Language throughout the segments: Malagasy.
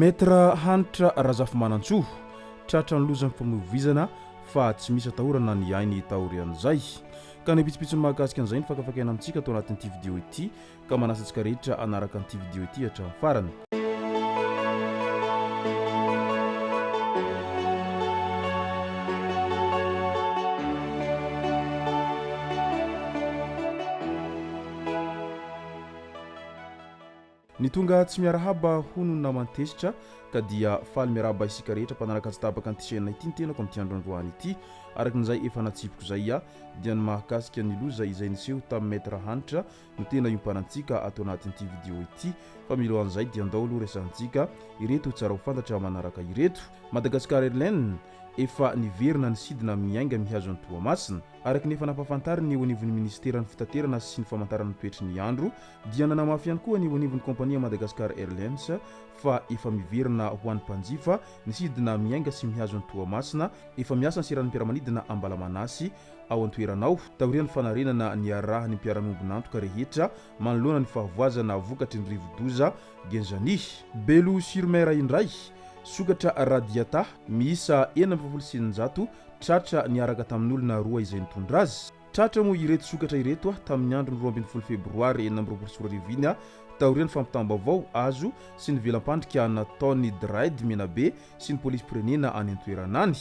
Maître Hanitra Razafimanantsoa, tratran'ny lozam-pifamoivoizana fa tsy misy atahorana ny ainy taorian'izay. Ka ny pitsopitsony mahakasika an'izay no fakafakaina amintsika ato anatin'ity video ity ka manasa antsika rehetra hanaraka an'ity video ity hatramin'ny farany. Ny tonga tsy miarahaba hono ny naman-tezitra ka dia faly miarahaba isika rehetra mpanaraka tsy tapaka an'ity chaîne ity ny tenako amin'ity andro androany ity. Araka an'izay efa natsipiko izay dia ny mahakasika ny loza izay niseho tamin'i Maître Hanitra no tena iompanantsika ato anatin'ity vidéo ity fa milohan'izay dia ndao aloha resahantsika ireto tsara ho fantatra manaraka ireto. Madagascar Airlines efa niverina nisidina miainga mihazo an'i Toamasina. Araka ny efa nampahafantarin'ny eo anivon'ny minisiteran'ny fitaterana sy ny famantarana ny toetry ny andro dia nanamafy ihany koa ny eo anivon'ny kompania Madagascar Airlines fa efa miverina ho an'ny mpanjifa ny sidina miainga sy mihazo an'i Toamasina. Efa miasa ny seranam-piaramanidina Ambalamanasy ao an-toerana ao, taorian'ny fanarenana niarahan'ny mpiara-miombon'antoka rehetra manoloana ny fahavoazana vokatry ny rivodoza Genzani. Belo sur Mer indray, sokatra radiata miisa 646 tratra niaraka tamin'olona roa izay nitondra azy. Tratra moa ireto sokatra ireto tamin'ny andron'ny 12 febroary 2026 iny taorian'ny fampitam-baovao azo sy ny velam-pandrika nataon'ny Draid Menabe sy ny polisim-pirenena any an-toerana any.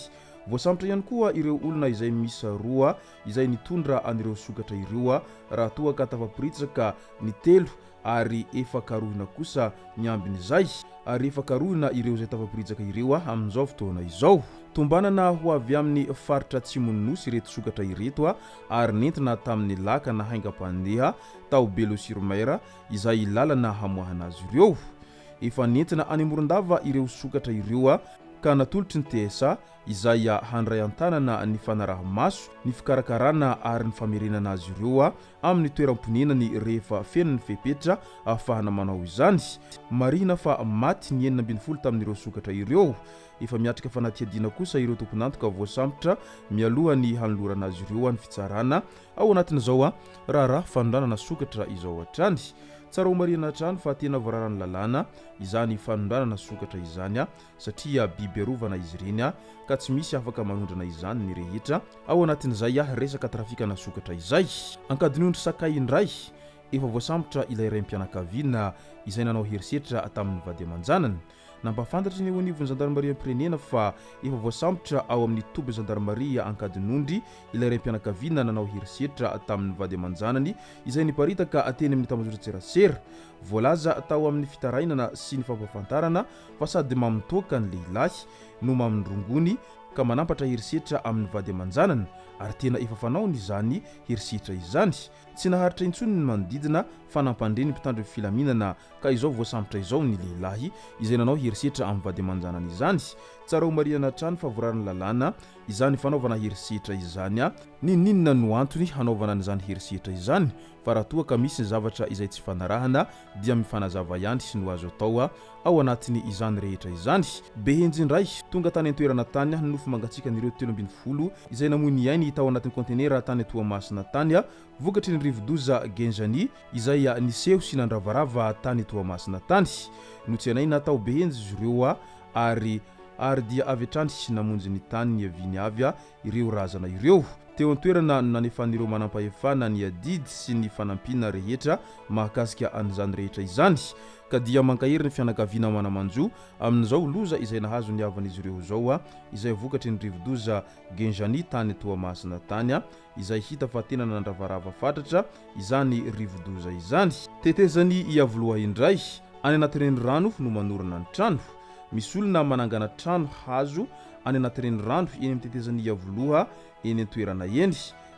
Voasambotra ihany koa ireo olona izay miisa roa izay nitondra an'ireo sokatra ireo raha toa ka tafaporitsaka ny telo ary efa karohina kosa ny ambin'izay ary efa karohina ireo izay tafaporitsaka ireo amin'izao fotoana izao. Tombanana ho avy amin'ny faritra atsimon'ny Nosy ireto sokatra ireto ary nentina tamin'ny lakana haingam-pandeha tao Belo sur Mer izay lalana hamoahana azy ireo. Efa nentina any Morondava ireo sokatra ireo ka natolotry ny TSA izay handray an-tanana ny fanaraha-maso, ny fikarakarana ary ny famerenana azy ireo amin'ny toeram-ponenany rehefa feno ny fepetra ahafahana manao izany. Marihina fa maty ny 16 tamin'ireo sokatra ireo. Efa miatrika fanadihadiana kosa ireo tompon'antoka voasambotra mialoha ny hanolorana azy ireo ny fitsarana ao anatin'izao raharaha fanondranana sokatra izao hatrany. Tsara homarihina hatrany fa tena voararan'ny lalàna izany fanondranana sokatra izany satria biby arovana izy ireny ka tsy misy afaka manondrana izany ny rehetra ao anatin'izay resaka trafikana sokatra izay. Ankadinondry sakay indray, efa voasambotra ilay raim-pianakaviana izay nanao herisetra tamin'ny vady aman-janany. Nampahafantatry ny eo anivon'ny zandarimariam-pirenena fa efa voasambotra ao amin'ny tobin'ny zandarimaria Ankadinondry ilay raim-pianakaviana nanao herisetra tamin'ny vady aman-janany izay niparitaka teny amin'ny tambajotran-tserasera. Voalaza tao amin'ny fitarainana sy ny fampahafantarana fa sady mamin-toaka ny lehilahy no mamin-drongony ka manampatra herisetra amin'ny vady aman-janany ary tena efa fanaony izany herisetra izany. Tsy naharitra intsony ny manodidina fa nampandre ny mpitandro ny filaminana ka izao voasambotra izao ny lehilahy izay nanao herisetra amin'ny vady aman-janany izany. Tsara homarihana hatrany fa voararan'ny lalàna izany fanaovana herisetra izany. N'inon'inona no antony hanaovana an'izany herisetra izany fa raha toa ka misy ny zavatra izay tsy fanarahana dia mifanazava ihany no azo atao ao anatin'ny izany rehetra izany. Behenjy indray, tonga tany an-toerana tany ny nofo mangatsiakan'ireo 13 izay namoy ny ainy tao anatin'ny kaontenera tany Toamasina tany vokatry ny rivodoza Genjani izay niseho sy nandravarava tany Toamasina tany. Notsenaina tao Behenjy izy ireo ary ary dia avy hatrany namonjy ny tany niaviany avy ireo razana ireo. Teo an-toerana no nanefan'ireo manampahefana ny adidy sy ny fanampiana rehetra mahakasika an'izany rehetra izany. Ka dia mankahery ny fianakaviana mana-manjo amin'izao loza izay nahazo ny havan'izy ireo izao izay vokatry ny rivodoza Genjani tany Toamasina tany izay hita fa tena nandravarava fatratra izany rivodoza izany. Tetezan'i Iavoloha indray, any anaty renirano no manorina ny trano. Misy olona manangana trano hazo any anaty renirano eny amin'ny tetezan'i Iavoloha eny an-toerana eny.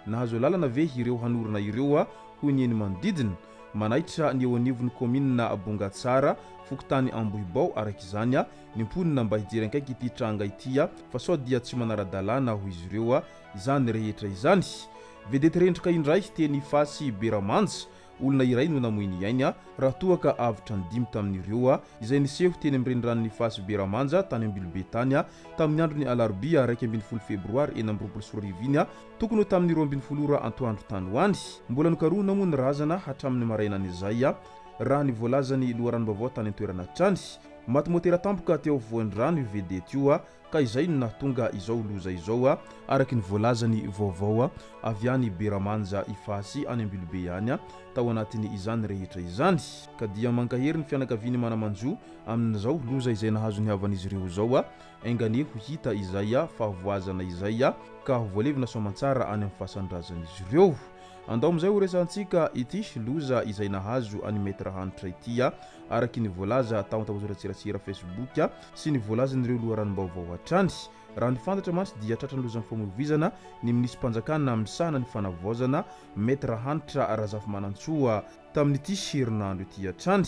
Nahazo alalana ve ireo hanorina ireo hoy ny eny manodidina? Manaitra ny eo anivon'ny kaominina Bongatsara, fokontany Ambohibao araka izany ny mponina mba hijery akaiky ity tranga ity fa sao dia tsy manara-dalàna hoy izy ireo izany rehetra izany. Vedety rendrika indray teny Ifasy Beramanja, olona iray no namoy ny ainy raha toa ka avotra ny dimy tamin'ireo izay niseho teny amin'ny reniranon'Ifasy Beramanja tany Ambilobe tany tamin'ny andron'ny alarobia 11 febroary 2026 iny tokony ho tamin'ny 12 ora antoandro tany ho any. Mbola nokarohina moa ny razana hatramin'ny marainan'izay raha ny voalazan'ny loharanom-baovao tany an-toerana hatrany. Maty motera tampoka teo afovoan'ny rano io vedety io ka izay no nahatonga izao loza izao, araka ny voalazan'ny vaovao avy any Beramanja Ifasy any Ambilobe any tao anatin'izany rehetra izany. Ka dia mankahery ny fianakavian'ny mana-manjo amin'izao loza izay nahazo ny havan'izy ireo izao, enga anie ho hita izay fahavoazana izay ka ho voalevina soamantsara any amin'ny fasan-drazan'izy ireo. Andao amin'izay ho resahantsika ity loza izay nahazo an'i Maître Hanitra ity araky ny voalaza tao an-tambajotran-tserasera Facebook sy ny voalazan'ireo loharanom-baovao hatrany. Raha ny fantatra mantsy dia tratran'ny lozam-famoivoizana ny minisi-panjakana misahana ny fanavaozana, Maître Hanitra Razafimanantsoa, tamin'ity herinandro ity hatrany.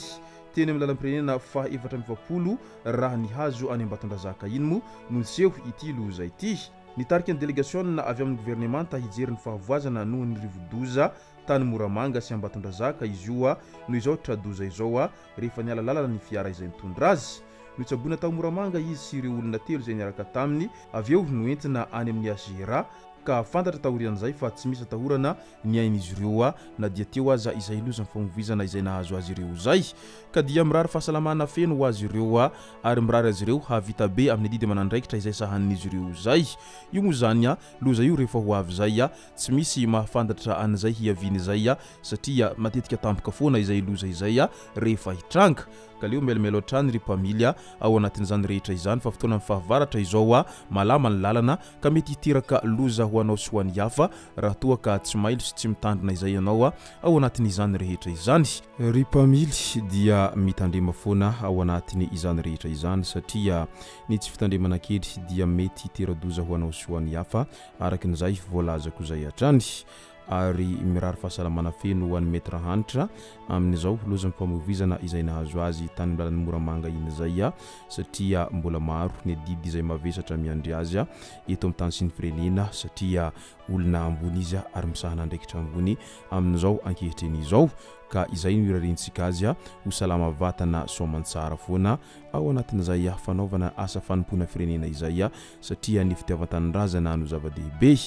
Teny amin'ny lalam-pirenena faha 44 raha nihazo any Ambatondrazaka iny moa no niseho ity loza ity. Nitarika ny delegasiona avy amin'ny governemanta hijery ny fahavoazana noho ny rivodoza tany Moramanga sy Ambatondrazaka izy io noho izao tra-doza izao rehefa niala lalana ny fiara izay nitondra azy. Notsaboina tao Moramanga izy sy ireo olona telo izay niaraka taminy, avy eo noentina any amin'ny HJRA ka fantatra taorian'izay fa tsy misy atahorana ny ain'izy ireo na dia teo aza izay lozam-famovoizana izay nahazo azy ireo izay. Ka dia mirary fahasalamana feno ho azy ireo ary mirary azy ireo hahavita be amin'ny adidy aman'andraikitra izay sahanin'izy ireo izay. Io moa izany loza io rehefa ho avy izay tsy misy mahafantatra an'izay hiaviany izay satria matetika tampoka foana izay loza izay rehefa hitranga. Ka aleo mialomialo hatrany ry mpamily ao anatin'izany rehetra izany fa fotoanan'ny fahavaratra izao malama ny lalana ka mety hiteraka loza ho anao sy ho an'ny hafa raha toa ka tsy mailo sy tsy mitandrina izay ianao ao anatin'izany rehetra izany. Ry mpamily dia mitandrema foana ao anatin' izany rehetra izany satria ny tsy fitandremana kely dia mety hitera-doza ho anao sy ho an'ny hafa araka an'izay voalazako izay hatrany. Ary mirary fahasalamana feno ho an'i Maître Hanitra amin'izao lozam-pifamoivoizana izay nahazo azy tany amin'ny lalan'i Moramanga iny izay satria mbola maro ny adidy izay mavesatra miandry azy eto amin'ny tany sy ny firenena satria olona ambony izy ary misahana andraikitra ambony amin'izao ankehitriny izao ka izay no irariantsika azy ho salama vatana soamantsara foana ao anatin'izay fanaovana asa fanompoana firenena izay satria ny fitiavan-tanindrazana no zava-dehibe.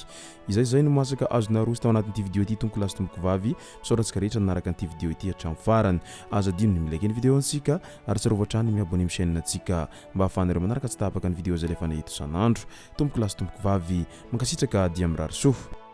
Izay izay no masaka azo naroso tao anatin'ity video ity tompoko lahy sy tompoko vavy. Misaotra antsika rehetra nanaraka an'ity video ity hatramin'ny farany. Aza adino ny mi-like ny video antsika ary tsarovy hatrany ny mi-abonner amin'ny chaîne antsika mba ahafahanareo manaraka tsy tapaka ny video izay alefanay eto isan'andro. Tompoko lahy sy tompoko vavy, mankasitraka dia mirary soa.